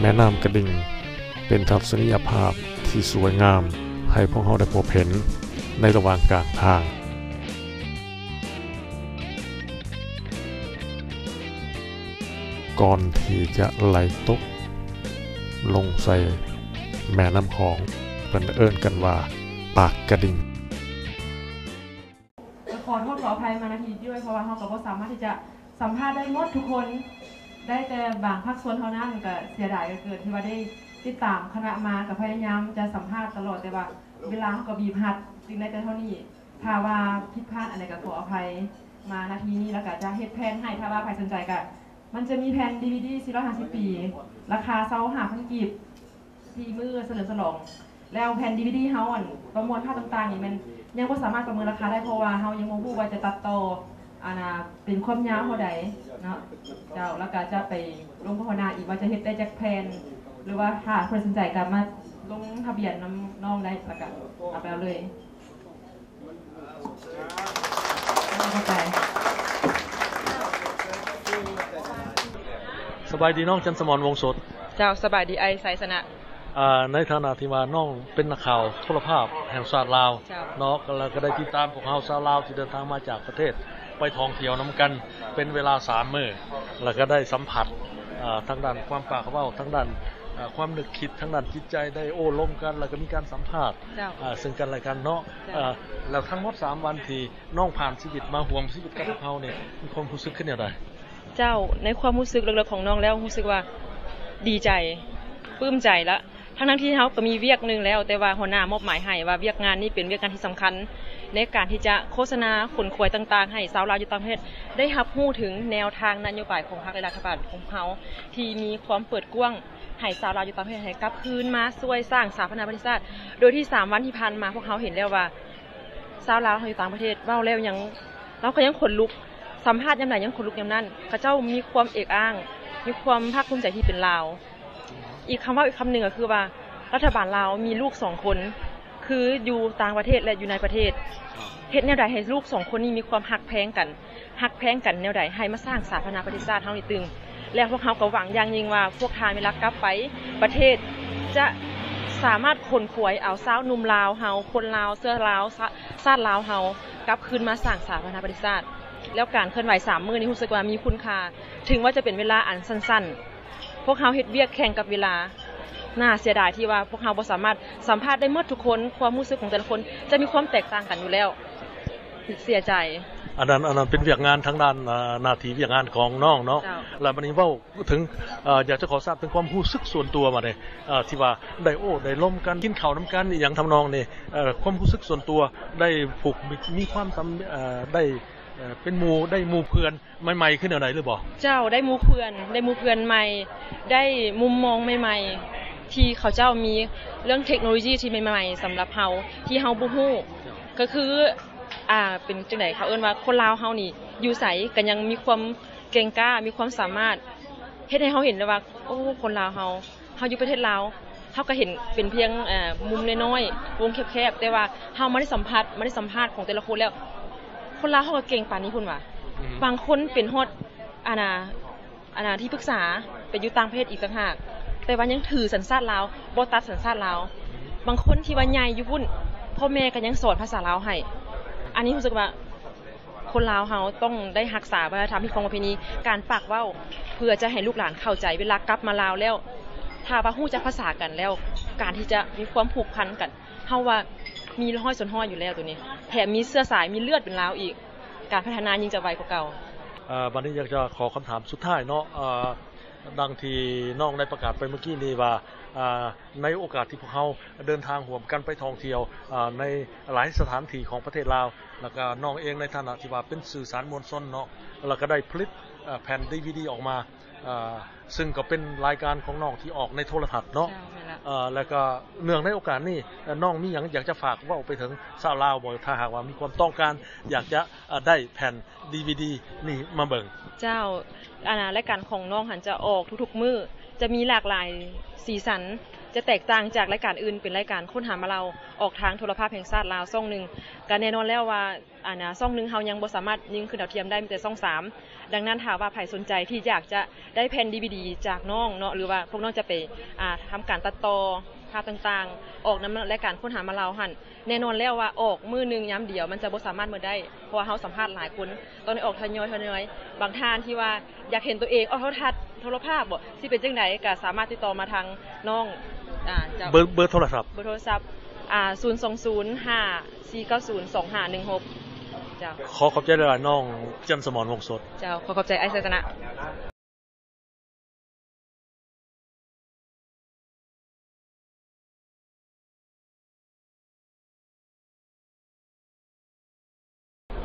ແມ່ນ້ຳກະດິງ ເປັນທັດສະນີຍະພາບທີ່ສວຍງາມໃຫ້ພວກເຮົາໄດ້ພົບເຫັນໃນລະຫວ່າງກາງທາງ. ກ່ອນທີ່ຈະໄຫຼຕົກລົງໃສ່ແມ່ນ້ຳຂອງ, ເພິ່ນເອີ້ນກັນວ່າປາກກະດິງ. ກໍຂໍໂທດຂໍອະໄພມາ ນະ ທີ່ນີ້ດ້ວຍ ເພາະວ່າເຮົາກໍບໍ່ສາມາດທີ່ຈະສຳພາດໄດ້ໝົດທຸກຄົນ ໄດ້ແຕ່ບາງພາກສ່ວນເທົ່ານັ້ນ. ກໍເສຍດາຍເກີນທີ່ວ່າໄດ້ຕິດຕາມຄະນະມາ ກໍພະຍາຍາມຈະສຳພາດຕະຫຼອດ ແຕ່ວ່າເວລາເຮົາກໍບີບຮັດ ຈຶ່ງໄດ້ແຕ່ເທົ່ານີ້. ຖ້າວ່າຜິດພາດອັນໃດກໍຂໍອະໄພມາ ນະ ທີ່ນີ້ ແລ້ວກໍຈະເຮັດແຜ່ນໃຫ້. ຖ້າວ່າໃຜສົນໃຈກໍ ມັນຈະມີແຜ່ນດີວີດີສີ່ຮ້ອຍຫ້າສິບປີ ລາຄາຊາວຫ້າພັນກີບ ທີ່ມື້ສະເຫຼີມສະຫຼອງ ແລ້ວແຜ່ນດີວີດີເຮົາ ອັນ ປະມວນພາບຕ່າງໆນີ້ ແມ່ນຍັງບໍ່ສາມາດປະເມີນລາຄາໄດ້ ເພາະວ່າເຮົາຍັງບໍ່ຮູ້ວ່າຈະຕັດຕໍ່ ອັນນ່າ ເປັນຄວາມຍາວເທົ່າໃດເນາະ ເຈົ້າ. ແລ້ວກໍຈະໄປລົມກັບຫົວໜ້າອີກວ່າຈະເຮັດໄດ້ຈັກແຜ່ນ ຫຼືວ່າຖ້າເພິ່ນສົນໃຈກໍມາລົງທະບຽນນຳນ້ອງໄດ້ ແລ້ວກໍເອົາໄປເອົາເລີຍ. ສະບາຍດີນ້ອງ ຈັນສະໝອນ ວົງສົດ. ເຈົ້າ ສະບາຍດີອ້າຍໄຊຊະນະ. ອາ ໃນຖານະທີ່ວ່ານ້ອງເປັນນັກຂ່າວໂທລະພາບແຫ່ງຊາດລາວ ເຈົ້າ ເນາະ ແລ້ວກໍໄດ້ຕິດຕາມພວກເຮົາຊາວລາວທີ່ເດີນທາງມາຈາກປະເທດໄປທ່ອງທ່ຽວນຳກັນເປັນເວລາສາມມື້ ແລ້ວກໍໄດ້ສຳຜັດ ອາ ທາງດ້ານຄວາມປາກເວົ້າ ທາງດ້ານ ອາ ຄວາມນຶກຄິດ ທາງດ້ານຈິດໃຈ ໄດ້ໂອ້ລົມກັນ ແລ້ວກໍມີການສຳພາດ ເຈົ້າ ອາ ເຊິ່ງກັນແລະກັນເນາະ. ເຈົ້າ ອາ ແລ້ວທັງໝົດສາມວັນທີ່ນ້ອງຜ່ານຊີວິດມາຮ່ວມຊີວິດກັບພວກເຮົານີ້ ມີຄວາມຮູ້ສຶກຄືແນວໃດ? ເຈົ້າ ໃນຄວາມຮູ້ສຶກເລິກໆຂອງນ້ອງແລ້ວ ຮູ້ສຶກວ່າດີໃຈ ປຶ້ມໃຈລະ ທັງໆທີ່ເຮົາກໍມີວຽກໜຶ່ງແລ້ວ ແຕ່ວ່າຫົວໜ້າມອບໝາຍໃຫ້ວ່າວຽກງານນີ້ເປັນວຽກງານທີ່ສຳຄັນ ໃນການທີ່ຈະໂຄສະນາຂົນຂວາຍຕ່າງໆ ໃຫ້ຊາວລາວຢູ່ຕ່າງປະເທດໄດ້ຮັບຮູ້ເຖິງແນວທາງນະໂຍບາຍຂອງພັກ ແລະ ລັດຖະບານຂອງເຮົາ ທີ່ມີຄວາມເປີດກວ້າງ ໃຫ້ຊາວລາວຢູ່ຕ່າງປະເທດໃຫ້ກັບຄືນມາຊ່ວຍສ້າງສາທາລະນະປະເທດຊາດ. ໂດຍທີ່ສາມວັນທີ່ຜ່ານມາ ພວກເຮົາເຫັນແລ້ວວ່າ ຊາວລາວເຮົາຢູ່ຕ່າງປະເທດເວົ້າແລ້ວຍັງ ລາວກໍຍັງຂົນລຸກ ສຳພາດຍາມໃດຍັງຂົນລຸກຍາມນັ້ນ. ເຂົາເຈົ້າມີຄວາມເອກອ້າງ ມີຄວາມພາກພູມໃຈທີ່ເປັນລາວ. ອີກຄຳເວົ້າອີກຄຳໜຶ່ງກໍຄືວ່າ ລັດຖະບານລາວມີລູກສອງຄົນ ຄືຢູ່ຕ່າງປະເທດ ແລະ ຢູ່ໃນປະເທດ ເຮັດແນວໃດໃຫ້ລູກສອງຄົນນີ້ມີຄວາມຮັກແພງກັນ ຮັກແພງກັນແນວໃດ ໃຫ້ມາສ້າງສາທາລະນະປະເທດຊາດເຮົານີ້ຕື່ມ. ແລ້ວພວກເຮົາກໍຫວັງຢ່າງຍິ່ງວ່າ ພວກທ່ານເວລາກັບໄປປະເທດ ຈະສາມາດຂົນຂວາຍເອົາຊາວໜຸ່ມລາວເຮົາ ຄົນລາວ ເຊື້ອລາວ ຊາ ຊາດລາວເຮົາ ກັບຄືນມາສ້າງສາທາລະນະປະເທດຊາດ. ແລ້ວການເຄື່ອນໄຫວສາມມື້ນີ້ ຮູ້ສຶກວ່າມີຄຸນຄ່າ ເຖິງວ່າຈະເປັນເວລາອັນສັ້ນໆ. ພວກເຮົາເຮັດວຽກແຂ່ງກັບເວລາ. ໜ້າເສຍດາຍທີ່ວ່າພວກເຮົາບໍ່ສາມາດສຳພາດໄດ້ໝົດທຸກຄົນ, ຄວາມຮູ້ສຶກຂອງແຕ່ລະຄົນຈະມີຄວາມແຕກຕ່າງກັນຢູ່ແລ້ວ. ເສຍໃຈ. ອັນນັ້ນ ອັນນັ້ນເປັນວຽກງານທາງດ້ານ ອາ ໜ້າທີ່ວຽກງານຂອງນ້ອງເນາະ. ເຈົ້າ. ແລ້ວບັດນີ້ເວົ້າເຖິງ ອາ ຢາກຈະຂໍຊາບເຖິງຄວາມຮູ້ສຶກສ່ວນຕົວບັດນີ້ ອາ ທີ່ວ່າໄດ້ໂອ້ໄດ້ລົມກັນ ກິນເຂົ້ານຳກັນ ອີ່ຫຍັງທຳນອງນີ້ ເອີ ຄວາມຮູ້ສຶກສ່ວນຕົວ ໄດ້ຜູກມີຄວາມສຳ ເອີ ໄດ້ ເອີ ເປັນໝູ່ ໄດ້ໝູ່ເພື່ອນ ໃໝ່ໆ ຄືແນວໃດຫຼືບໍ່? ເຈົ້າ ໄດ້ໝູ່ເພື່ອນ ໄດ້ໝູ່ເພື່ອນໃໝ່ ໄດ້ມຸມມອງໃໝ່ໆ ທີ່ເຂົາເຈົ້າມີເລື່ອງເທັກໂນໂລຢີທີ່ໃໝ່ໆ ສຳລັບເຮົາ ທີ່ເຮົາບໍ່ຮູ້. ກໍຄື ອ່າ ເປັນຈັ່ງໃດ ເຂົາເອີ້ນວ່າຄົນລາວເຮົານີ້ຢູ່ໃສກໍຍັງມີຄວາມເກັ່ງກ້າ ມີຄວາມສາມາດ ເຮັດໃຫ້ເຮົາເຫັນໄດ້ວ່າ ໂອ້ ຄົນລາວເຮົາ ເຮົາຢູ່ປະເທດລາວ ເຮົາກໍເຫັນເປັນພຽງ ເອີ ມຸມນ້ອຍໆ ວົງແຄບໆ ແຕ່ວ່າເຮົາມາໄດ້ສຳຜັດ ມາໄດ້ສຳພາດຂອງແຕ່ລະຄົນແລ້ວ ຄົນລາວເຮົາກໍເກັ່ງປານນີ້ພຸ້ນຫວາ. ອືມ ບາງຄົນເປັນຮອດ ອັນນ່າ ອັນນ່າ ທີ່ປຶກສາ ໄປຢູ່ຕ່າງປະເທດອີກຕ່າງຫາກ ແຕ່ວ່າຍັງຖືສັນຊາດລາວ ບໍ່ຕັດສັນຊາດລາວ. ບາງຄົນທີ່ວ່າໃຫຍ່ຢູ່ພຸ້ນ ພໍ່ແມ່ກໍຍັງສອນພາສາລາວໃຫ້. ອັນນີ້ຮູ້ສຶກວ່າ ຄົນລາວເຮົາຕ້ອງໄດ້ຮັກສາວັດທະນະທຳ ຮີດຄອງປະເພນີ ການປາກເວົ້າ ເພື່ອຈະໃຫ້ລູກຫຼານເຂົ້າໃຈ ເວລາກັບມາລາວແລ້ວ ຖ້າວ່າຮູ້ຈັກພາສາກັນແລ້ວ ການທີ່ຈະມີຄວາມຜູກພັນກັນ ເຮົາວ່າມີຮ້ອຍສ່ວນຮ້ອຍຢູ່ແລ້ວໂຕນີ້ ແຖມມີເຊື້ອສາຍ ມີເລືອດເປັນລາວອີກ ການພັດທະນາຍິ່ງຈະໄວກວ່າເກົ່າ. ເອີ ບັດນີ້ຢາກຈະຂໍຄຳຖາມສຸດທ້າຍເນາະ ເອີ ດັ່ງທີ່ນ້ອງໄດ້ປະກາດໄປເມື່ອກີ້ນີ້ວ່າ ອາ ໃນໂອກາດທີ່ພວກເຮົາເດີນທາງຮ່ວມກັນໄປທ່ອງທ່ຽວ ອາ ໃນຫຼາຍສະຖານທີ່ຂອງປະເທດລາວ ແລ້ວກໍນ້ອງເອງໃນຖານະທີ່ວ່າເປັນສື່ສານມວນຊົນເນາະ ແລ້ວກໍໄດ້ຜະລິດ ອາ ແຜ່ນດີວີດີອອກມາ ອາ ຊຶ່ງກໍເປັນລາຍການຂອງນ້ອງທີ່ອອກໃນໂທລະທັດເນາະ. ເຈົ້າ ແມ່ນລະ. ອາ ແລ້ວກໍເນື່ອງໃນໂອກາດນີ້ ອາ ນ້ອງມີຫຍັງຢາກຈະຝາກເວົ້າໄປເຖິງຊາວລາວບໍ່ ຖ້າຫາກວ່າມີຄວາມຕ້ອງການຢາກຈະ ອາ ໄດ້ແຜ່ນ ດີວີດີ ນີ້ມາເບິ່ງ. ເຈົ້າ ອັນນ່າ ລາຍການຂອງນ້ອງຫັ້ນຈະອອກທຸກໆມື້ ຈະມີຫຼາກຫຼາຍສີສັນ ຈະແຕກຕ່າງຈາກລາຍການອື່ນ ເປັນລາຍການຄົ້ນຫາມາເລົ່າ ອອກທາງໂທລະພາບແຫ່ງຊາດລາວຊ່ອງໜຶ່ງ. ກະແນ່ນອນແລ້ວວ່າ ອັນ ອາ ຊ່ອງໜຶ່ງເຮົາຍັງບໍ່ສາມາດຍິງຄືນເທົ່າທຽມໄດ້ ມີແຕ່ຊ່ອງສາມ. ດັ່ງນັ້ນ ຖ້າວ່າໃຜສົນໃຈທີ່ຢາກຈະໄດ້ແຜ່ນດີວີດີຈາກນ້ອງເນາະ ຫຼືວ່າພວກນ້ອງຈະໄປ ອາ ທຳການຕັດຕໍ່ພາບຕ່າງໆ ອອກນຳລາຍການຄົ້ນຫາມາເລົ່າຫັ້ນ ແນ່ນອນແລ້ວວ່າອອກມື້ໜຶ່ງຍາມດຽວ ມັນຈະບໍ່ສາມາດໝົດໄດ້ ເພາະວ່າເຮົາສຳພາດຫຼາຍຄົນ ຕ້ອງໄດ້ອອກທະຍອຍໆ. ບາງທ່ານທີ່ວ່າຢາກເຫັນຕົວເອງອອກໂທລະທັດ ໂທລະພາບບໍ ຊິເປັນຈັ່ງໃດ ກະສາມາດຕິດຕໍ່ມາທາງນ້ອງ ອາ ເຈົ້າ ເບີ ເບີໂທລະສັບ ເບີໂທລະສັບ ອາ ສູນສອງສູນ ຫ້າສີ່ເກົ້າສູນ ສອງຫ້າໜຶ່ງຫົກ. ເຈົ້າ ຂໍຂອບໃຈຫຼາຍໆ ນ້ອງຈັນສະໝອນ ວົງສົດ. ເຈົ້າ ຂໍຂອບໃຈອ້າຍໄຊຊະນະ.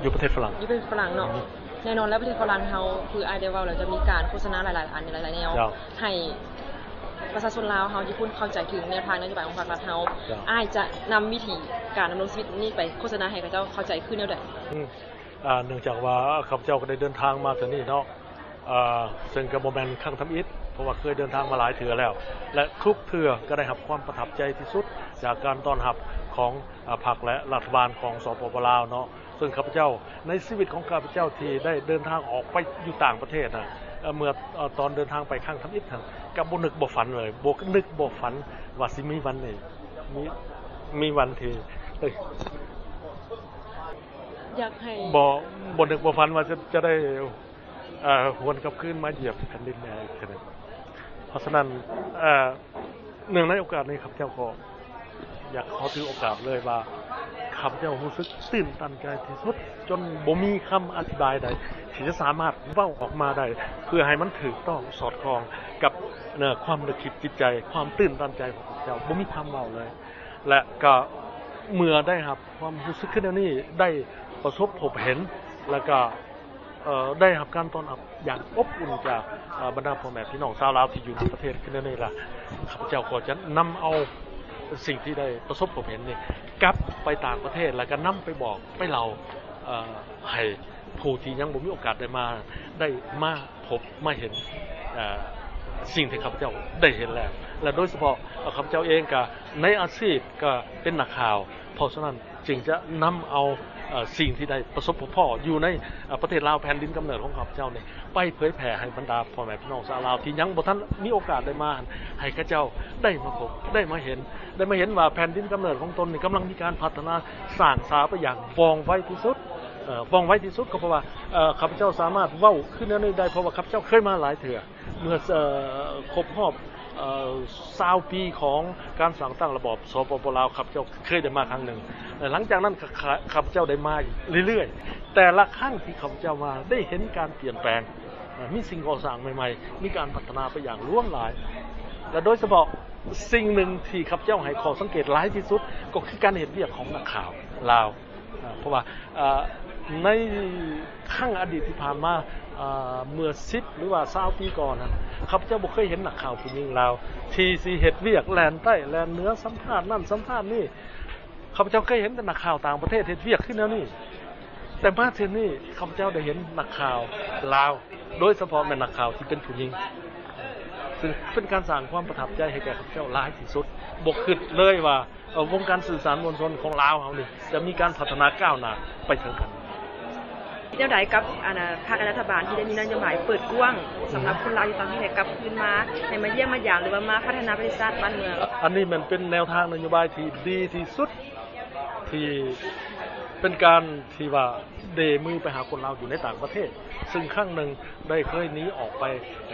ຢູ່ປະເທດຝຣັ່ງ ຢູ່ປະເທດຝຣັ່ງເນາະ. ອືມ ແນ່ນອນແລ້ວປະເທດຝຣັ່ງເຮົາ ຄືອ້າຍໄດ້ເວົ້າແລ້ວ ຈະມີການໂຄສະນາຫຼາຍໆອັນ ຫຼາຍໆແນວ ເຈົ້າ ໃຫ້ປະຊາຊົນລາວເຮົາຢູ່ພຸ້ນເຂົ້າໃຈເຖິງແນວທາງນະໂຍບາຍຂອງພາກລັດເຮົາ. ເຈົ້າ ອ້າຍຈະນຳວິທີການດຳລົງຊີວິດນີ້ໄປໂຄສະນາໃຫ້ເຂົາເຈົ້າເຂົ້າໃຈຄືແນວໃດ? ອືມ ອ່າ ເນື່ອງຈາກວ່າຂ້າພະເຈົ້າກໍໄດ້ເດີນທາງມາເທື່ອນີ້ເນາະ ອ່າ ເຊິ່ງກໍບໍ່ແມ່ນຄັ້ງທຳອິດ ເພາະວ່າເຄີຍເດີນທາງມາຫຼາຍເທື່ອແລ້ວ ແລະ ທຸກເທື່ອກໍໄດ້ຮັບຄວາມປະທັບໃຈທີ່ສຸດຈາກການຕ້ອນຮັບຂອງ ອ່າ ພັກ ແລະ ລັດຖະບານຂອງ ສປປ ລາວ ເນາະ. ເຊິ່ງຂ້າພະເຈົ້າ ໃນຊີວິດຂອງຂ້າພະເຈົ້າທີ່ໄດ້ເດີນທາງອອກໄປຢູ່ຕ່າງປະເທດນະ ເອີ ເມື່ອ ເອີ ຕອນເດີນທາງໄປຄັ້ງທຳອິດຫັ້ນ ກໍບໍ່ນຶກບໍ່ຝັນເລີຍ ບໍ່ນຶກບໍ່ຝັນວ່າຊິມີວັນນີ້ ມີ ມີວັນທີ່ ເອີຍ ຢາກໃຫ້ ບໍ່ ບໍ່ນຶກບໍ່ຝັນວ່າຈະ ຈະໄດ້ ເອີ ຫວນກັບຄືນມາຢຽບແຜ່ນດິນແມ່ອີກເທື່ອໜຶ່ງ. ເພາະສະນັ້ນ ເອີ ເນື່ອງໃນໂອກາດນີ້ ຂ້າພະເຈົ້າກໍຢາກຂໍຖືໂອກາດເລີຍວ່າ ຂ້າພະເຈົ້າຮູ້ສຶກຕື່ນຕັນໃຈທີ່ສຸດ ຈົນບໍ່ມີຄຳອະທິບາຍໃດທີ່ຈະສາມາດເວົ້າອອກມາໄດ້ ເພື່ອໃຫ້ມັນຖືກຕ້ອງສອດຄ່ອງກັບ ເອີ ຄວາມນຶກຄິດຈິດໃຈ ຄວາມຕື່ນຕັນໃຈຂອງຂ້າພະເຈົ້າ ບໍ່ມີຄຳເວົ້າເລີຍ. ແລະ ກໍເມື່ອໄດ້ຮັບຄວາມຮູ້ສຶກຄືແນວນີ້ ໄດ້ປະສົບພົບເຫັນ ແລະ ກໍ ເອີ ໄດ້ຮັບການຕ້ອນຮັບຢ່າງອົບອຸ່ນຈາກ ເອີ ບັນດາພໍ່ແມ່ພີ່ນ້ອງຊາວລາວທີ່ຢູ່ໃນປະເທດຄືແນວນີ້ລະ ຂ້າພະເຈົ້າກໍຈະນຳເອົາສິ່ງທີ່ໄດ້ປະສົບພົບເຫັນນີ້ກັບໄປຕ່າງປະເທດ ແລ້ວກໍນຳໄປບອກໄປເລົ່າ ເອີ ໃຫ້ຜູ້ທີ່ຍັງບໍ່ມີໂອກາດໄດ້ມາ ໄດ້ມາພົບມາເຫັນ ເອີ ສິ່ງທີ່ຂ້າພະເຈົ້າໄດ້ເຫັນແລ້ວ ແລະ ໂດຍສະເພາະ ເອີ ຂ້າພະເຈົ້າເອງກໍໃນອາຊີບກໍເປັນນັກຂ່າວ ເພາະສະນັ້ນ ຈຶ່ງຈະນຳເອົາ ເອີ ສິ່ງທີ່ໄດ້ປະສົບພົບພໍ້ຢູ່ໃນ ເອີ ປະເທດລາວ ແຜ່ນດິນກຳເນີດຂອງຂ້າພະເຈົ້ານີ້ ໄປເຜີຍແຜ່ໃຫ້ບັນດາພໍ່ແມ່ພີ່ນ້ອງຊາວລາວທີ່ຍັງບໍ່ທັນມີໂອກາດໄດ້ມາ ໃຫ້ເຂົາເຈົ້າໄດ້ມາພົບ ໄດ້ມາເຫັນ ໄດ້ມາເຫັນວ່າແຜ່ນດິນກຳເນີດຂອງຕົນນີ້ກຳລັງມີການພັດທະນາສ້າງສາໄປຢ່າງວ່ອງໄວທີ່ສຸດ ເອີ ວ່ອງໄວທີ່ສຸດ ກໍເພາະວ່າ ເອີ ຂ້າພະເຈົ້າສາມາດເວົ້າຄືແນວນີ້ໄດ້ ເພາະວ່າຂ້າພະເຈົ້າເຄີຍມາຫຼາຍເທື່ອ ເມື່ອ ເອີ ຄົບຮອບ ເອີ ຊາວປີຂອງການສ້າງຕັ້ງລະບອບ ສປປ ລາວ ຂ້າພະເຈົ້າເຄີຍໄດ້ມາຄັ້ງໜຶ່ງ ແລະ ຫຼັງຈາກນັ້ນ ຂ້າ ຂ້າ ຂ້າພະເຈົ້າໄດ້ມາຢູ່ເລື້ອຍໆ ແຕ່ລະຄັ້ງທີ່ຂ້າພະເຈົ້າມາໄດ້ເຫັນການປ່ຽນແປງ ເອີ ມີສິ່ງກໍ່ສ້າງໃໝ່ໆ ມີການພັດທະນາໄປຢ່າງຫຼວງຫຼາຍ ແລະ ໂດຍສະເພາະສິ່ງໜຶ່ງທີ່ຂ້າພະເຈົ້າໃຫ້ຂໍ້ສັງເກດຫຼາຍທີ່ສຸດ ກໍຄືການເຮັດວຽກຂອງນັກຂ່າວລາວ ເພາະວ່າ ເອີ ໃນຄັ້ງອະດີດທີ່ຜ່ານມາ ເອີ ເມື່ອສິບ ຫຼືວ່າຊາວປີກ່ອນນັ້ນ ຂ້າພະເຈົ້າບໍ່ເຄີຍເຫັນນັກຂ່າວຜູ້ຍິງລາວ ທີ່ຊິເຮັດວຽກແລ່ນໃຕ້ແລ່ນເໜືອ ສຳພາດນັ້ນສຳພາດນີ້. ຂ້າພະເຈົ້າເຄີຍເຫັນແຕ່ນັກຂ່າວຕ່າງປະເທດເຮັດວຽກຄືແນວນີ້ ແຕ່ມາເທື່ອນີ້ ຂ້າພະເຈົ້າໄດ້ເຫັນນັກຂ່າວລາວ ໂດຍສະເພາະແມ່ນນັກຂ່າວທີ່ເປັນຜູ້ຍິງ ຊຶ່ງເປັນການສ້າງຄວາມປະທັບໃຈໃຫ້ແກ່ຂ້າພະເຈົ້າຫຼາຍທີ່ສຸດ. ບໍ່ຄິດເລີຍວ່າ ເອີ ວົງການສື່ສານມວນຊົນຂອງລາວເຮົານີ້ ຈະມີການພັດທະນາກ້າວໜ້າໄປເຖິງຂັ້ນ ແນວໃດກັບ ອັນນ່າ ພັກ ແລະ ລັດຖະບານທີ່ໄດ້ມີນະໂຍບາຍເປີດກວ້າງ ອືມ ສຳລັບຄົນລາວຢູ່ຕ່າງປະເທດໃຫ້ກັບຄືນມາ ໃຫ້ມາຢ້ຽມມາຢາມ ຫຼືວ່າມາພັດທະນາປະເທດຊາດບ້ານເມືອງ? ອັນນີ້ແມ່ນເປັນແນວທາງນະໂຍບາຍທີ່ດີທີ່ສຸດ ທີ່ເປັນການທີ່ວ່າເດມືໄປຫາຄົນລາວຢູ່ໃນຕ່າງປະເທດ ຊຶ່ງຄັ້ງໜຶ່ງໄດ້ເຄີຍໜີອອກໄປ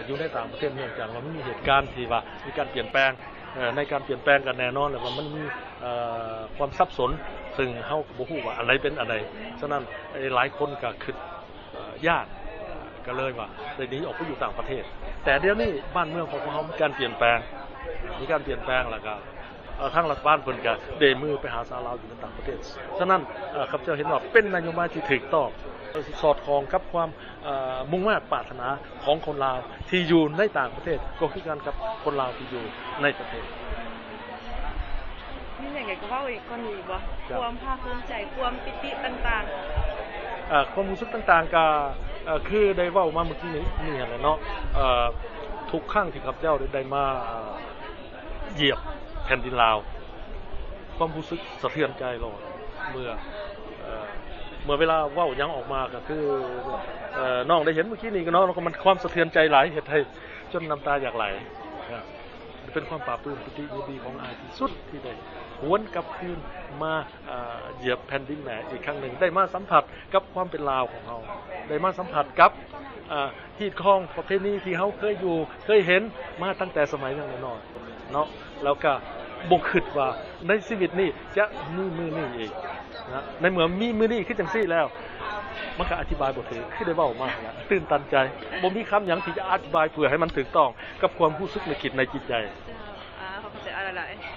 ຢູ່ໃນຕ່າງປະເທດ ເນື່ອງຈາກວ່າມັນມີເຫດການທີ່ວ່າມີການປ່ຽນແປງ ເອີ ໃນການປ່ຽນແປງກໍແນ່ນອນແຫຼະວ່າມັນມີ ເອີ ຄວາມສັບສົນ ຊຶ່ງເຮົາກໍບໍ່ຮູ້ວ່າອັນໃດເປັນອັນໃດ. ສະນັ້ນ ເອີ ຫຼາຍຄົນກໍຄິດ ເອີ ຢ້ານ ກໍເລີຍວ່າໄດ້ໜີອອກໄປຢູ່ຕ່າງປະເທດ. ແຕ່ດຽວນີ້ບ້ານເມືອງຂອງພວກເຮົາມີການປ່ຽນແປງ ມີການປ່ຽນແປງ ແລ້ວກໍ ເອີ ທາງລັດຖະບານເພິ່ນກໍເດມືໄປຫາຊາວລາວຢູ່ໃນຕ່າງປະເທດ. ສະນັ້ນ ເອີ ຂ້າພະເຈົ້າເຫັນວ່າເປັນນະໂຍບາຍທີ່ຖືກຕ້ອງ ສອດຄ່ອງກັບຄວາມ ເອີ ມຸ່ງມາດປາດຖະໜາຂອງຄົນລາວທີ່ຢູ່ໃນຕ່າງປະເທດ ກໍຄືກັນກັບຄົນລາວທີ່ຢູ່ໃນປະເທດ. ມີຫຍັງຢາກເວົ້າອີກກ່ອນນີ້ບໍ່? ຄວາມພາກພູມໃຈ ຄວາມປີຕິຕ່າງໆ. ເອີ ຄວາມຮູ້ສຶກຕ່າງໆ ກໍ ເອີ ຄືໄດ້ເວົ້າມາເມື່ອກີ້ນີ້ຫັ້ນແຫຼະເນາະ. ເອີ ທຸກຄັ້ງທີ່ຂ້າພະເຈົ້າໄດ້ ໄດ້ມາ ເອີ ຢຽບ ຜ່ນດິນລາວ ຄວາມຮູ້ສຶກສະເທືອນໃຈໂລດ ເມື່ອ ເອີ ເມື່ອເວລາເວົ້າຫຍັງອອກມາກໍຄື ເອີ ນ້ອງໄດ້ເຫັນມື້ກີ້ນີ້ກໍເນາະ ແລ້ວກໍມັນຄວາມສະເທືອນໃຈຫຼາຍ ເຮັດໃຫ້ຈົນນ້ຳຕາຢາກໄຫຼນະ. ເປັນຄວາມປາບປຶ້ມປີຕິຍິນດີຂອງອ້າຍທີ່ສຸດ ທີ່ໄດ້ຫວນກັບຄືນມາ ເອີ ຢຽບແຜ່ນດິນແມ່ອີກຄັ້ງໜຶ່ງ ໄດ້ມາສຳຜັດກັບຄວາມເປັນລາວຂອງເຮົາ ໄດ້ມາສຳຜັດກັບ ເອີ ຮີດຄອງປະເພນີທີ່ເຮົາເຄີຍຢູ່ ເຄີຍເຫັນມາຕັ້ງແຕ່ສະໄໝຍັງນ້ອຍໆເນາະ. ແລ້ວກໍບໍ່ຄິດວ່າໃນຊີວິດນີ້ຈະມີມື້ນີ້ອີກນະ. ໃນເມື່ອມີມື້ນີ້ຄືຈັ່ງຊີ້ແລ້ວ ມັນກໍອະທິບາຍບໍ່ຖືກ ຄືໄດ້ເວົ້າມາຫັ້ນລະ ຕື່ນຕັນໃຈ ບໍ່ມີຄຳຫຍັງທີ່ຈະອະທິບາຍເພື່ອໃຫ້ມັນຖືກຕ້ອງກັບຄວາມຮູ້ສຶກນຶກຄິດໃນຈິດໃຈ. ເຈົ້າ ອາ ເຂົາເຂົ້າໃຈອ້າຍຫຼາຍໆ.